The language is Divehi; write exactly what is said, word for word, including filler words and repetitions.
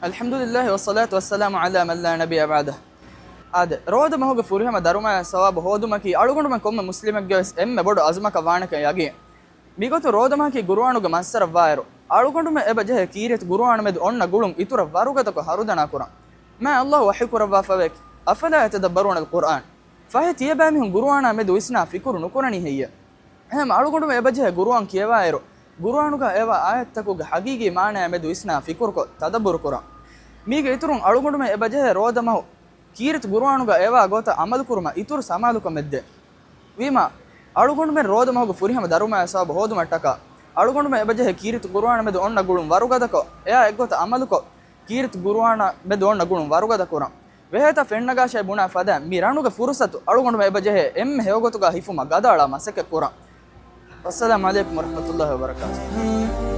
الحمد لله والصلاة والسلام على من لا نبي بعده. އާދެ، ރޯދަ މަހުގެ ފުރިހަމަ ދަރުމަޔާ ސަވާބު ހޯދުމަކީ އަޅުގަނޑުމެން ކޮންމެ މުސްލިމެއްގެ ވެސް އެންމެ ބޮޑު އަޒުމަކަށް ވާނެކަން ޔަގީން. މިގޮތުން ރޯދަ މަހަކީ ގުރުއާނުގެ މައްސަރަށް ވާއިރު، އަޅުގަނޑުމެން އެބަ ޖެހޭ ކީރިތި ގުރުއާނު މެދު އޮންނަ ގުޅުން އިތުރަށް ވަރުގަދަކޮށް ހަރުދަނާ ކުރަން. މާތް ﷲ ވަޙީ ކުރައްވާފަވޭ، أفلا يتدبرون القرآن. ފަހެ ތިޔަބައިމީހުން ގުރުއާނާ މެދު ވިސްނާ ފިކުރު ނުކުރަނީ ހެއްޔޭ؟ އެހެން އަޅުގަނޑުމެން އެބަޖެހޭ ގުރުއާން ކިޔަވާއިރު، ގުރުއާނުގަ އެވާ އާޔަތްތަކުގެ ހަގީގީ މާނަޔާ މެދު ވިސްނާ ފިކުރުކޮށް ތަދައްބުރު ކުރަން. މީގެ އިތުރުން އަޅުގަނޑުމެން އެބަޖެހޭ ރޯދަ މަހު ކީރިތި ގުރުއާނުގަ އެވާ ގޮތަށް އަމަލުކުރުމަށް އިތުރު ސަމާލުކަމެއްދޭ. ވީމާ، އަޅުގަނޑުމެން ރޯދަ މަހުގެ ފުރިހަމަ ދަރުމަޔާ ސަބަބު ހޯދުމަށްޓަކާ، އަޅުގަނޑުމެން އެބަޖެހޭ ކީރިތި ގުރުއާނު މެދު އޮންނަ ގުޅުން ވަރުގަދަކޮށް، އެއާ އެއްގޮތަށް އަމަލުކޮށް، ކީރިތި ގުރުއާނާ މެދު އޮންނަ ގުޅުން ވަރުގަދަ ކުރަން. ވެހޭތާ ފެންނަގާށޭ ބުނާ ފަދައިން މި ރަނުގެ ފުރުސަތު އަޅުގަނޑުމެން އެބަޖެހޭ އެންމެ ހެޔޮގޮތުގަ ހިފުމަށް ގަދައަޅާ މަސައްކަތް ކުރަން. والسلام عليكم ورحمة الله وبركاته.